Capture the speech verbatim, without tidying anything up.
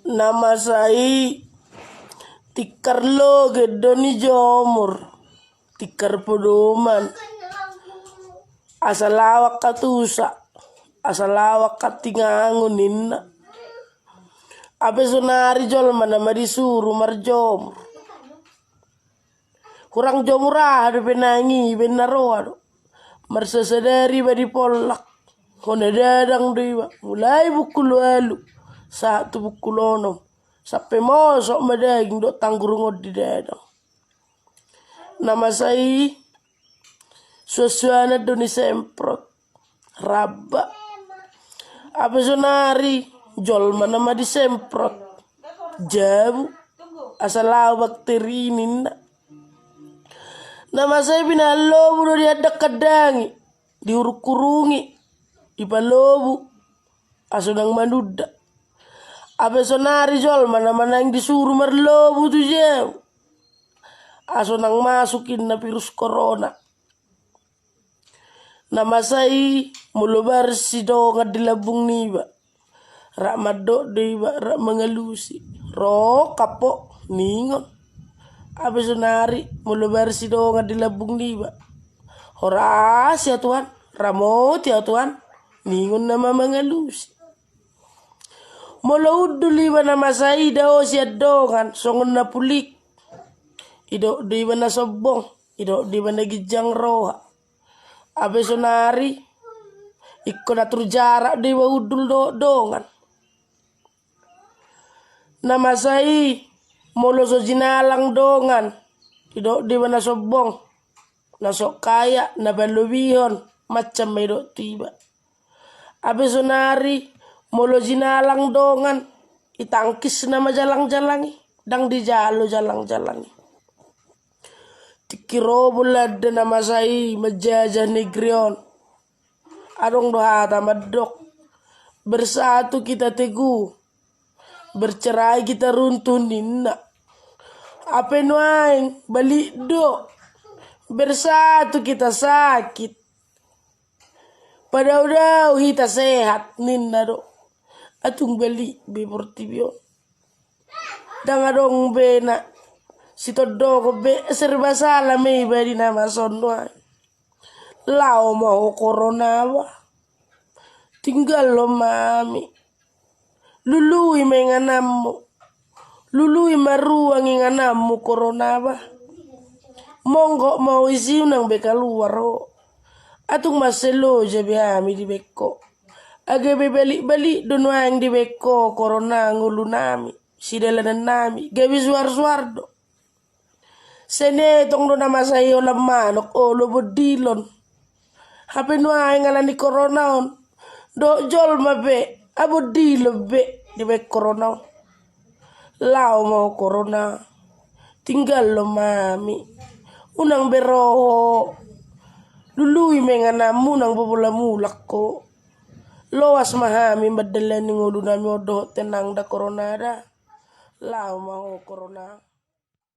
Na masa i tingkar loge do nijomur, tingkar podoman. Asa laho angka tusa, asa laho angka tingangu ninna. Hape sonari jolma nama disuru marjomur. Hurang jomur aha dope naeng i, baen na roa do. Marsasadari iba di pollak. Hona dadang do iba mulai pukul ualu sahat tu pukul onom. Sampe mosok ma daging dohot tanggurung on didadang. Na masa i suansuanan do nisemprot. Ramba. Hape sonari jolma nama disemprot jabu, asa laho bakteri i ninna. Na masa i pinahan lobu do dihandanghandangi, dihurungkurungi, dipalobu, asa unang manunda. Hape sonari jolma nama naeng disuru marlobu tu jabu, asa unang masuk inna virus korona. Na masa i molo barsi dongan di lambung niba, rap mandok do iba, rap mangalusi. Ro kapo ningon. Hape sonari molo barsi dongan di lambung niba, horas ia Tuhan, ramoti ia Tuhan, ningon nama mangalusi. Molo hundul iba na masa i dao sian dongan songon na pulik, didok do iba na sombong, didok do iba na ginjang roha. Hape sonari ingkon atur jarak do iba hundul dohot dongan. Na masa i molo so jinalang dongan, didok do iba na sombong, na sok kaya, na palobihon, mansam ma didok tu iba. Hape sonari molo jinalang dongan, ditangkis nama jalangjalang i, ndang dijalo jalangjalang i. Tingki ro Bolanda na masa i manjajah negeri on, adong do hata mandok, bersatu kita teguh, bercerai kita runtuh ninna. Hape nuaeng balik do, bersatu kita sakit, padaodao hita sehat ninna do. Atung balik be portibi on. Ndang adong be na sitondokon be, serba salah ma iba di na masa on nuaeng. Laho ma ho korona bah. Tinggalhon ma hami. Lului ma ingananmu. Lului ma ruang ingananmu korona bah. Monggok ma ho disi, unang be kaluar ho. Atung mansai loja be hami dibaen ho. Gabe balik-balik do nuaeng dibaen ho korona ngolunami, sidalanannami, gabe suar-suar do. Sai na etong do na masa i holan manuk, olo bondilon. Hape nuaeng ala ni korona on, dohot jolma pe, a bondilon be dibaen korona on. Laho ma ho korona, tinggalhon ma hami. Unang be ro ho. Lului ma ingananmu, unang be pola mulak ho. Loas ma hami mandalani ngolunami on dohot tenang da korona da. Laho ma ho korona.